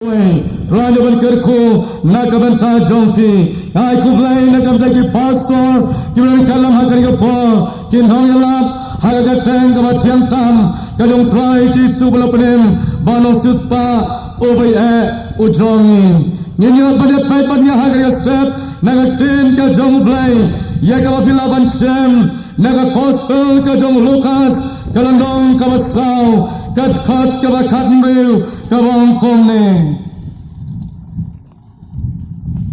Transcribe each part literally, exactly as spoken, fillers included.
Trai, Trai, ban kyrkhu na ka bynta jong phi. Ai khublei na ka bynta ki pastor kiba la kylla ha kane ka por, ki nongïalap ha ka kyrteng kaba thiang tam ka jong Trai Jisu ba la pynim ban ong, siewspah u baieit u jong ngi. Ngin ïa peit bad ngi ha kane ka step na ka ktien ka jong U Blei ïa kaba phi lah ban shem na ka gospel ka jong u Lukas, ka lynnong kaba saw, ka dkhot kaba khathynriew, kaba ong kumne.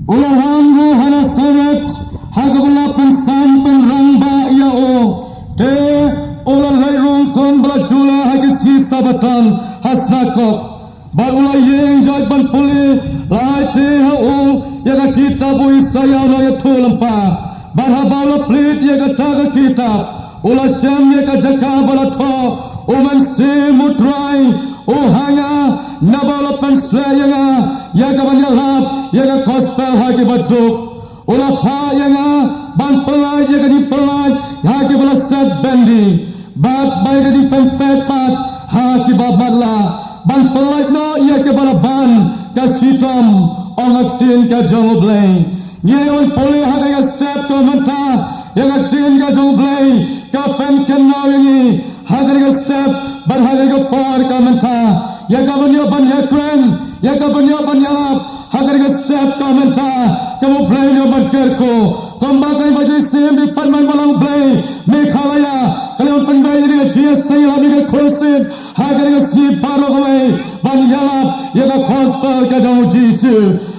U la wan ruh ha Nasaret, ha kaba la pynsan pynrangbah ïa u. Te u la leit rung kumba la jula ha ki sngi Sabbaton ha synagog. Bad u la ïeng jait ban pule, la ai te ha u ïa ka kitab u Isaïah u nongïathuhlypa. Bad haba u la plie ïa kata ka kitab, u la shem ïa ka jaka ba la thoh, U Mynsiem U Trai u ha nga, naba u la pynsleh ïa nga ïa kaban ïalap ïa ka gospel ha kiba duk. U la phah ïa nga ban pyllait ïa ka jingpyllait ha kiba la set bendi, bad bai ka jingpynpeit pat ha kiba matlah, ban pyllait noh ïa kiba la ban ka shitom, ong ka ktien ka jong U Blei. Ngi ïa wan pule ha kane ka step ka mynta ïa ka ktien ka jong U Blei ka pynkynmaw ïa ngi ha kane ka step bad ha kane ka por ka mynta ïa kaban ïa ban ïakren, ïa kaban ïa ban ïalap ha kane ka step ka mynta, ka U Blei u ban kyrkhu. Kumba ka Evangelism Department ba la U Blei Meghalaya ka la pynbeit ïa ka jingïaseng ïalap ïa ka khursien ha kane ka sngi baroh kawei ban ïalap ïa ka gospel ka jong U Jisu,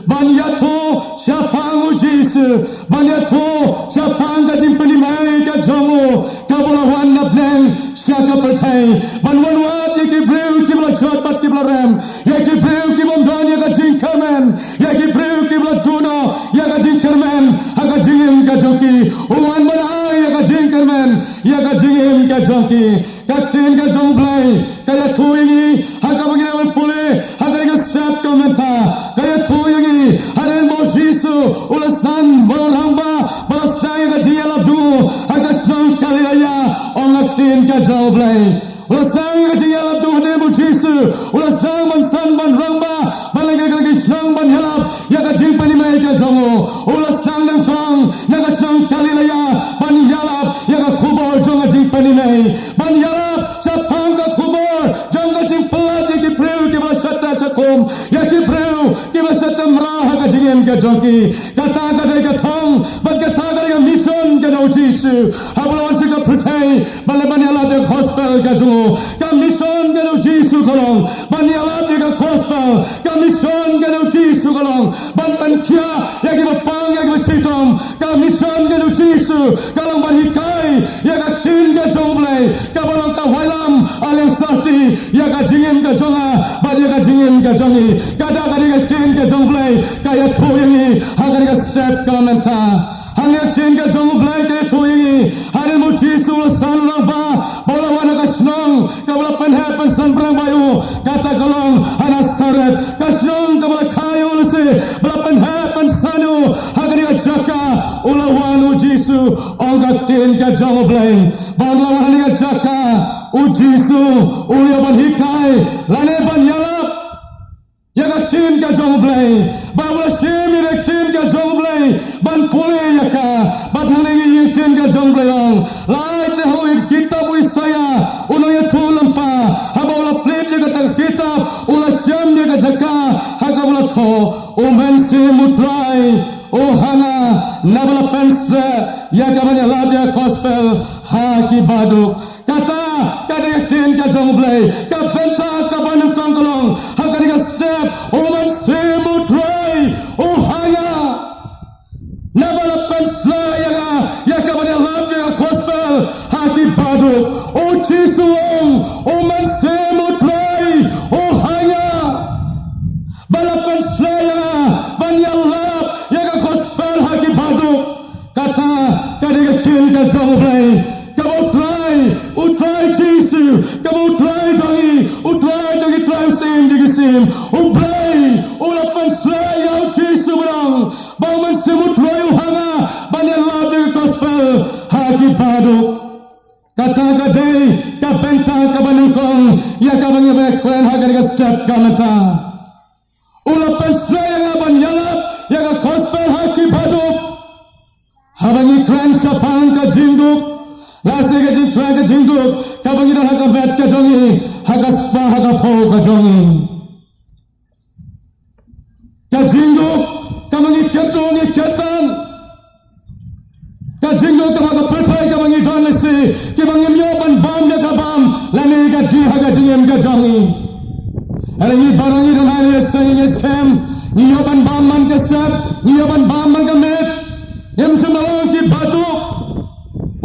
ban ïathuh shaphang U Jisu, ban ïathuh shaphang ka jingpynim ei ka jong u kaba la wan na bneng sha ka pyrthei, ban wanwad ïa ki briew kiba la jot bad kiba la rem, ïa ki briew ki bym don ïa ka jingkyrmen, ïa ki briew kiba la duh noh ïa ka jingkyrmen ha ka jingim ka jong ki. U wan ban ai ïa ka jingkyrmen ïa ka jingim ka jong ki. Ka ktien ka jong U Blei ka ïathuh ïa ngi ha kaba ngi ïa wan pule ha kane ka step ka mynta. Ka ïathuh ïa ngi hadien ba U Jisu u la san ban rangbah, ba la sdang ïa ka jingïalap jong u ha ka shnong Galilea, ong ka ktien ka jong U Blei. U la sdang ïa ka jingïalap jong u hadien ba U Jisu u la sdang ban san ban rangbah, ban leit ha ki shnong ban ïalap ïa ka jingpynim ei ka jong u. U la sdang nyngkong na ka shnong Galilea ban ïalap ïa ka khubor jong ka jingpynim ei, ban ïalap shaphang ka khubor jong ka jingpyllait ïa ki briew kiba la shata shakhum, ïa ki briew kiba la shata mraw ha ka jingim ka jong ki. Kata ka dei ka thong bad kata ka dei ka mission ka jong U Jisu haba u la wan sha ka pyrthei ban leit ban ïalap ïa ka gospel ka jong u. Ka mission ka jong U Jisu ka long ban ïalap ïa ka gospel. Ka mission ka jong U Jisu ka long ban pynkhiah ïa kiba pang, ïa kiba shitom. Ka mission ka jong U Jisu ka long ban hikai ïa ka ktien ka jong U Blei kaba long ka wailam aliang syrti ïa ka jingim ka jong nga bad ïa ka jingim ka jong ngi. Kata ka dei ka ktien ka jong U Blei ka ïathuh ïa ngi ha kane ka step ka mynta. Hangne ka ktien ka jong U Blei ka ïathuh ïa ngi hadien ba U Jisu u la san rangbah, ba u la wan ha ka shnong kaba la pynheh pynsan pynrangbah ïa u, kata ka long ha Nasaret, ka shnong kaba la kha ïa u lehse, ba la pynheh pynsan ïa u. Ha kane ka jaka u la wan U Jisu, ong ka ktien ka jong U Blei. Ba u la wan ha kane ka jaka U Jisu u ïa ban hikai lane ban ïalap ïa ka ktien ka jong U Blei. Ba u la shim ïa ka ktien ka jong U Blei ban pule ïa ka. Bad hangne ngi ïa ka ktien ka jong U Blei ong, la ai te ha u ïa ka kitab u Isaïah u nongïathuhlypa. Haba u la plie ïa kata ka kitab u la shem ïa ka jaka ha kaba la thoh, U Mynsiem U Trai u ha nga, naba la pynsleh ïa ka ban ïalap ïa ka gospel ha ki baduk. Kata ka dei ka ktien ka jong U Blei. Ka bynta kaba nyngkong ka long ha kane ka step, U Mynsiem U Trai u ha nga, naba la pynsleh ïa nga ïa ka ban ïalap ïa ka gospel ha ki baduk. U Jisu u ong, U Mynsiem U Trai u ha nga, ba la pynsleh ïa nga ban ïalap ïa ka gospel ha ki baduk. Kata ka dei ka ktien ka jong U Blei. Kaba U Trai, U Trai Jisu, kaba U Trai jong ngi, U Trai jong ki trai syiem ki syiem, U Blei u la pynsleh ïa U Jisu ban ong, ba U Mynsiem U Trai u ha nga ban ïalap ïa ka gospel ha ki baduk. Kata ka dei ka bynta kaba nyngkong ïa kaba ngi ïa kren ha kane ka step ka mynta. jingduk. Lehse ka jingkren ka jingduk kaba ngi don ha ka met ka jong ngi, ha ka spah ha ka phew ka jong ngi. Ka jingduk kaba ngi kyrduh ngi kyrdan. Ka jingduk kaba ka pyrthei kaba ngi don lehse kiba ngim ïoh ban bam ïa ka bam lane ka dih ha ka jingim ka jong ngi. Hynrei ngi baroh ngi don ha ïa seng ïa skem, ngi ïoh ban bam man ka step, ngi ïoh ban bam man ka met. Ngim shym la long ki baduk.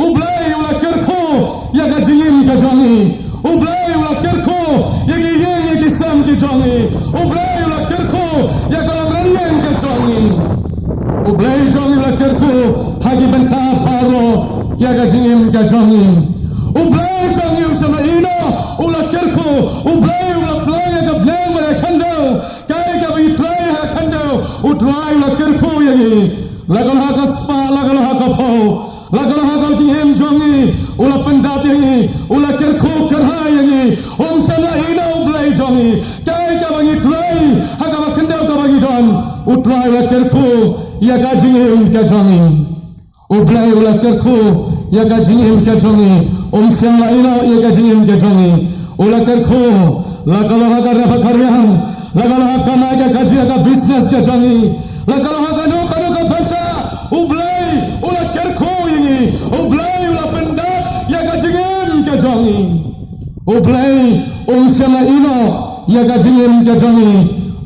U Blei u la kyrkhu ïa ka jingim ka jong ngi. U Blei u la kyrkhu ïa ki ïing ïa ki sem ki jong ngi. U Blei u la kyrkhu ïa ka long rynieng ka jong ngi. U Blei jong ngi u la kyrkhu ha ki bynta baroh ïa ka jingim ka jong ngi. U Blei jong ngi u shym la ïehnoh, u la kyrkhu. U Blei u la pynlong ïa ka bneng bad ïa ka khyndew. Kaei kaba ngi trei ha ka khyndew, U Trai u la kyrkhu ïa ngi. La ka long ha ka spah, la ka long ha ka phew, la ka long ha ka jingim jong ngi, u la pyndap ïa ngi, u la kyrkhu kyrhai ïa ngi. Um shym la ïehnoh U Blei jong ngi. Kaei kaba ngi trei ha kaba khyndew kaba ngi don, U Trai u la kyrkhu ïa ka jingim ka jong ngi. U Blei u la kyrkhu ïa ka jingim ka jong ngi. Um shym la ïehnoh ïa ka jingim ka jong ngi. U la kyrkhu, la ka long ha ka rep ha ka riang, la ka long ha ka kamai ka kajih, ha ka business ka jong ngi, la ka long ha kano kano ka bynta, U Blei u la kyrkhu ïa ngi. U Blei u la pyndap ïa ka jingim ka jong ngi. U Blei um shym la ïehnoh ïa ka jingim ka jong ngi.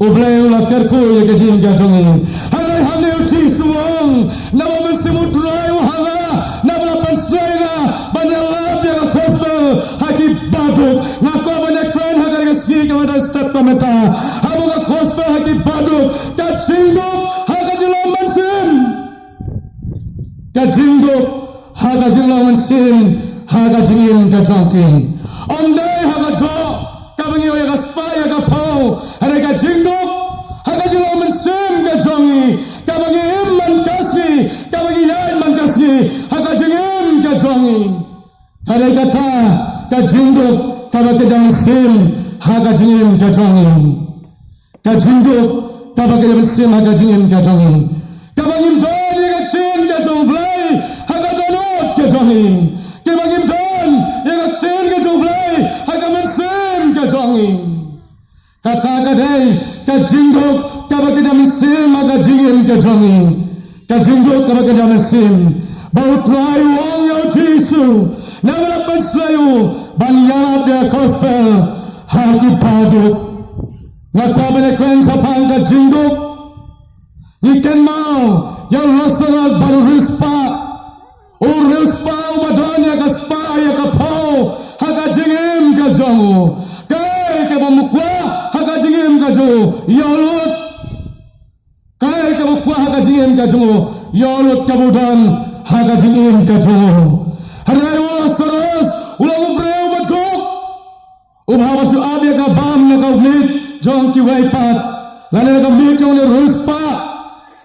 U Blei u la kyrkhu ïa ka jingim ka jong ngi. Hynrei hangne U Jisu u ong, naba u Mynsiem U Trai u ha nga, naba la pynshai nga ban ïalap ïa ka gospel ha ki baduk. Nga kwah ban ïakren ha kane ka sngi kaba dei step kaba mynta, haba ka gospel ha ki baduk, ka jingduk ha ka jinglong mynsiem. Ka jingduk ha ka jinglong mynsiem, ha ka jingim ka jong ki. Ym dei ha ka doh kaba ngi ïoh ïa ka spah ïa ka phew, hynrei ka jingduk ha ka jinglong mynsiem ka jong ngi, kaba ngi im man ka sngi, kaba ngi ïaid man ka sngi ha ka jingim ka jong ngi. Ka dei kata ka jingduk kaba ka jam mynsiem ha ka jingim ka jong ngi. Ka jingduk kaba ka jam mynsiem ha ka jingim ka jong ngi. Kaba ngim don ïa ka ktien ka jong U Blei ha ka dohnud ka jong ngi. Kaba ngim don ïa ka ktien ka jong U Blei ha ka mynsiem ka jong ngi. Kata ka dei ka jingduk kaba ka jam mynsiem ha ka jingim ka jong ngi. Ka jingduk kaba ka jam mynsiem. Ba U Trai u ong ïa U Jisu, naba la pynshai u ban ïalap ïa ka gospel ha ki baduk. Nga kwah ban ïakren shaphang ka jingduk. Ngi kynmaw ïa u Lasarus bad u riewspah. U riewspah uba don ïa ka spah ïa ka phew ha ka jingim ka jong u. Kaei kaba um kwah ha ka jingim ka jong u, ïoh lut. Kaei kaba u kwah ha ka jingim ka jong u, ïoh lut kaba u don ha ka jingim ka jong u. Hynrei u Lasarus u long u briew uba duk. Uba haba shu ap ïa ka bam na ka miej jong kiwei pat, lane na ka miej jong u riewspah,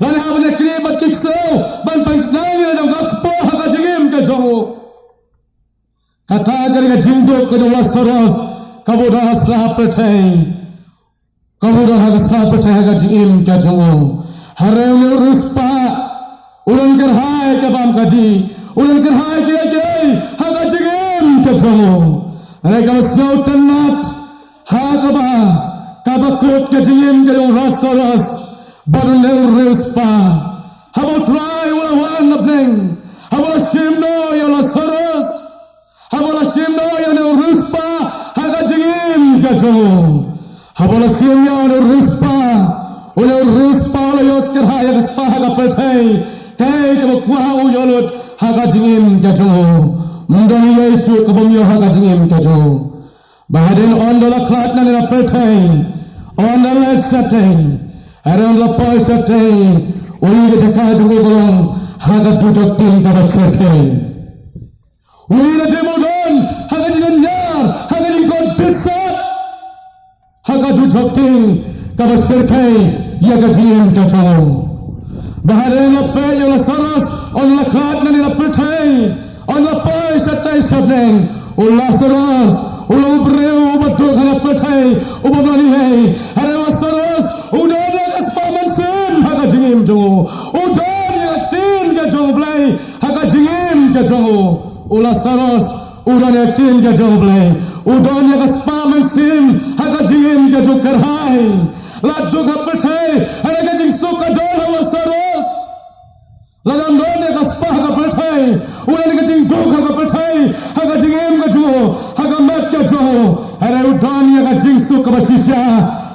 lane haba ïaknieh bad ki ksew ban pynknang ïa la jong ka kpoh ha ka jingim ka jong u. Kata ka dei ka jingduk ka jong u Lasarus kaba u don ha sla pyrthei. Kaba u don ha ka sla pyrthei ha ka jingim ka jong u. Hynrei une u riewspah u don kyrhai ka bam ka dih, u don kyrhai kiei kiei ha ka jingim ka jong u. Hynrei kaba sngewtynnat ha kaba, kaba kut ka jingim ka jong u Lasarus bad une u riewspah. Haba U Trai u la wan na bneng, haba u la shim noh ïa u Lasarus, haba u la shim noh ïa une u riewspah ha ka jingim ka jong u. Haba u la shim ïa une u riewspah, une u riewspah u la ïohsngew ïa ka spah ha ka pyrthei. Kaei kaba u kwah u ïoh lut ha ka jingim ka jong u. Ym don ei ei shuh kaba um ïoh ha ka jingim ka jong u. Ba hadien un da la khlad nangne na pyrthei, un da leit shatei, hynrei un da la poi shatei, u ïohi ka jaka jong u ka long ha ka dujok tieng kaba shyrkhei. U ïohi lade ba u don ha ka jingïaingar, ha ka jingkordit sat, ha ka dujok tieng kaba shyrkhei ïa ka jingim ka jong u. Ba hadien la peit ïa u Lasarus, un la khlad nangne na pyrthei, un la poi shatei shabneng. U Lasarus u long u briew uba duk ha la pyrthei, uba don ei ei. Hynrei u Lasarus u don ïa ka spah mynsiem ha ka jingim jong u. U don ïa ka ktien ka jong U Blei ha ka jingim ka jong u. U Lasaros u don ïa ka ktien ka jong U Blei. U don ïa ka spah mynsiem ha ka jingim ka jong u kyrhai. La duk ha pyrthei, hynrei ka jingsuk ka don ha u Lasaros. La dang don ïa ka spah ha ka pyrthei, u don ïa ka jingduk ha ka pyrthei, ha ka jingim ka jong u, ha ka met ka jong u. Hynrei u don ïa ka jingsuk kaba shisha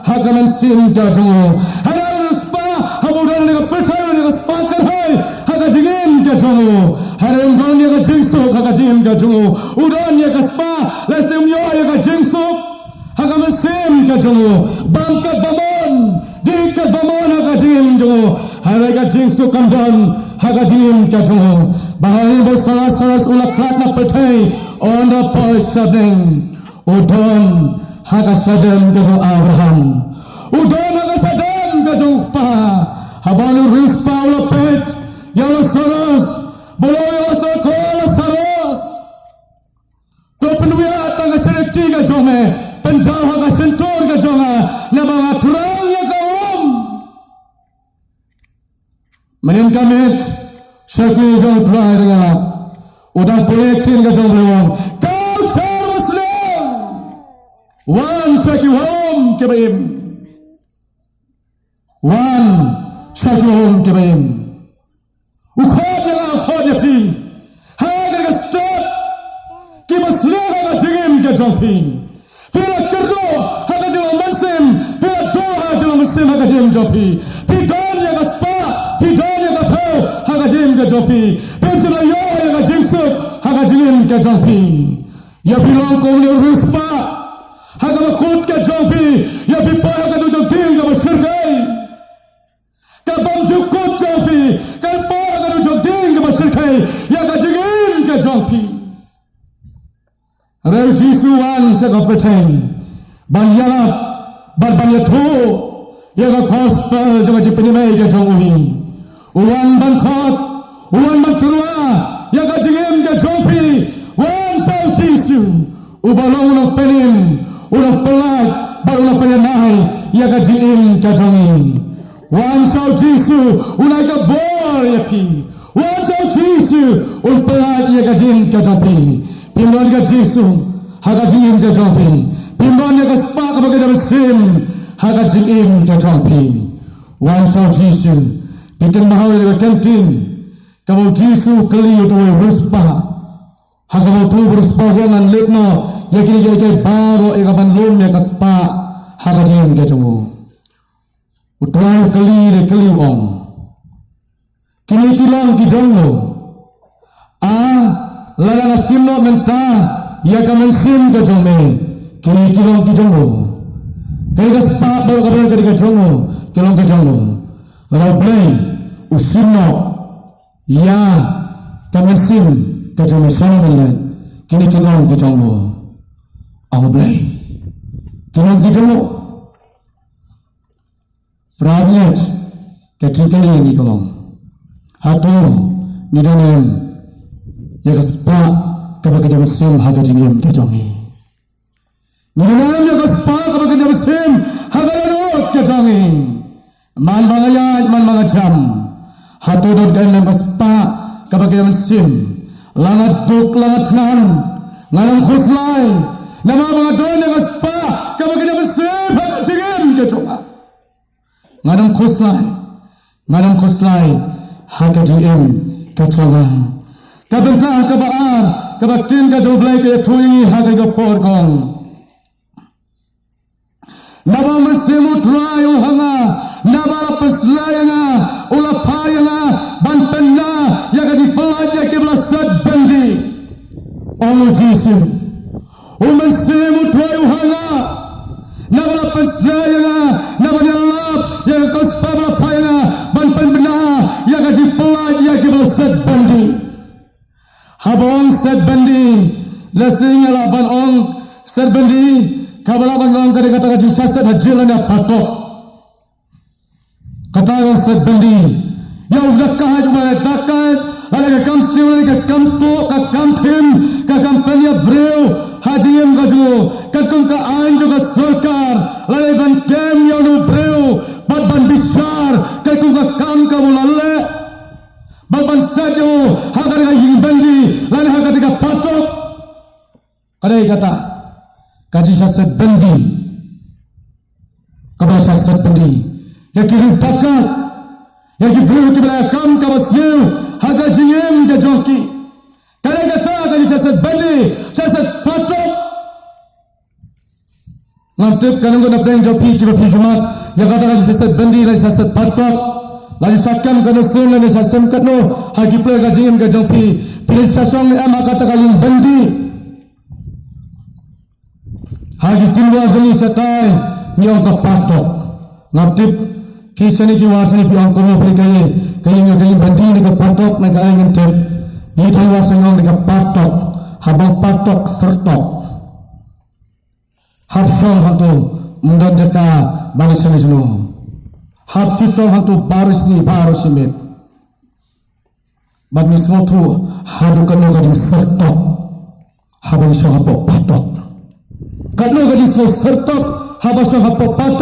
ha ka mynsiem ka jong u. Hynrei u spah, haba u don ïa ka pyrthei, u don ïa ka spah kyrhai ha ka jingim ka jong u. Hynrei u don ïa ka jingsuk ha ka jingim ka jong u. U don ïa ka spah, lehse um ïoh ïa ka jingsuk ha ka mynsiem ka jong u. Bam katba mon, dih katba mon ha ka jingim jong u. Hynrei ka jingsuk kam don ha ka jingim ka jong u. Bad hynrei ba u Lasaros u la khlad na pyrthei, un da poi shadem. U don ha ka shadem ka jong u Abraham. U don ha ka shadem ka jong u kpa. Haba une u riewspah u la peit ïa u Lasaros, ba u la ong ïa u Lasaros, ko Lasaros, to pynwiah tang ka shyntur ka jong me, pynjaw ha ka shyntur ka jong nga, naba nga thrang ïa ka um. Mynnin ka miet, shakri jong U Trai da ïalap. U dang pule ktien ka jong U Blei, u ong, ko u jar basniew, wan sha ki wahom kiba im. Wan sha ki wahom kiba im. U khot ïa nga, u khot ïa phi. Ha kane ka step, kiba sniew ha ka jingim ka jong phi. Phi la kyrduh ha ka jinglong mynsiem, phi la duh ha ka jinglong mynsiem ha ka jingim jong phi. Phi don ïa ka spah, phi don ïa ka phew ha ka jingim ka jong phi. Phi la ïoh ïa ka jingsuk ha ka jingim ka jong phi. Ïa phi long kum une u riewspah ha kaba kut ka jong phi. Ïa phi poi ha ka dujok dieng kaba shyrkhei. Ka bymjukut jong phi, ka poi ha ka dujok dieng kaba shyrkhei ïa ka jingim ka jong phi. Hynrei u Jisu u wan sha ka pyrthei ban ïalap bad ban ïathuh ïa ka gospel jong ka jingpynim ka jong u hi. U wan ban khot, u wan ban tyrwa ïa ka jingim ka jong phi. Wan sha u Jisu, uba long u nongpynim, u nongpynlait bad u nongpynïaid ïa ka jingim ka jong ngi. Wan sha u Jisu, un ai ka bor ïa phi. Wan sha u Jisu, un pynlait ïa ka jingim ka jong phi. Phim don ïa ka jingsuk ha ka jingim ka jong phi. Phim don ïa ka spah kaba kynja mynsiem ha ka jingim ka jong phi. Wan sha u Jisu. Phi kynmaw ïa ka ktien kaba u Jisu u kylli ïa uto u riewspah. Ha kaba uto u riewspah u ong, ngan leit noh ïa kine kiei kiei baroh ïa kaban lum ïa ka spah ha ka jingim ka jong u. U Trai u kylli, u kylli u ong, kine ki long ki jong no? A, lada nga shim noh mynta ïa ka mynsiem ka jong me, kine ki long ki jong no? Kane ka spah baroh kaba ka dei ka jong no, ki long ki jong no? Lada U Blei u shim noh ïa ka mynsiem ka jong me, shano men leit? Kine ki long ki jong no? A U Blei, ki long ki jong no? Para bangeit, ka jingkylli ngi ka long, hato ngi don em ïa ka spah kaba kynja mynsiem ha ka jingim ka jong ngi? Ngi don em ïa ka spah kaba kynja mynsiem ha ka dohnud ka jong ngi? Man ba nga ïaid, man ba nga jam, hato don ka em ka spah kaba kynja mynsiem? La nga duk la nga thngan, ngan ym khuslai, namar ba nga don ïa ka spah kaba kynja mynsiem ha ka jingim ka jong nga. Ngan ym khuslai, ngan ym khuslai ha ka jingim ka jong nga. Ka bynta kaba ar kaba ktien ka jong U Blei ka ïathuh ïa ngi ha kane ka por ka ong, naba u Mynsiem U Trai u ha nga, naba la pynsleh ïa nga, u la phah ïa nga ban pynbna ïa ka jingpynlait ïa kiba la set byndi. Ong u Jisu. U Mynsiem U Trai u ha nga, naba la pynsleh ïa nga, naba ïalap ïa ka spah ba la phah ïa nga ban pynbna ïa ka jingpynlait ïa kiba la set byndi. Haba ong set byndi, lehse ngi lah ban ong set byndi, kaba lah ban ong ka dei kata ka jingshah set ha jingïalang ha phatok. Kata ka set byndi ïa u dakaid, u ba dakaid, lane ka kam siew, lane ka kam tuh, ka kam thim, ka kam pynïap briew ha jingim ka jong u, katkum ka aiñ jong ka sorkar, lane ban kem ïa u briew bad ban bishar katkum ka kam kaba u la leh. Bad ban set ïa u ha kata ka ïing byndi lane ha kata ka Ka dei kata ka jingshiaset byndi. Kaba shiaset byndi ïa ki riewpakat, ïa ki briew kiba la kam kaba sniew ha ka jingim ka jong ki. Ka dei kata ka jingshiaset byndi, shiaset patok. Ngam tip ka nongkynnoh pdeng jong phi kiba phi ju mad ïa kata ka jingshiaset byndi, la jingshiaset patok, la jingshiaset kam ka nongshun, la jingshiaset katno ha ki pyrthei ka jingim ka jong phi. Phi la jingshiaset em ha kata ka jingbyndi? Ha ki ktien War jong ngi shatai ngi ong ka patok. Ngam tip ki shane ki War shane phi ong kumno, phi ka ïa ka ïing ka ïing byndi ne ka patok ne ka ai, ngam tip. Ngi thai War shane ong ne ka patok. Haba patok syrtok. Hap shong hangto, ym don jaka ban shane shano. Hap shu shong hangto baroh shi, baroh shi miet. Bad ngi sngewthuh haduh katno ka jingsyrtok haba ngi shong hapoh patok. Katno ka jingsngewsyrtok haba shong hapoh patok.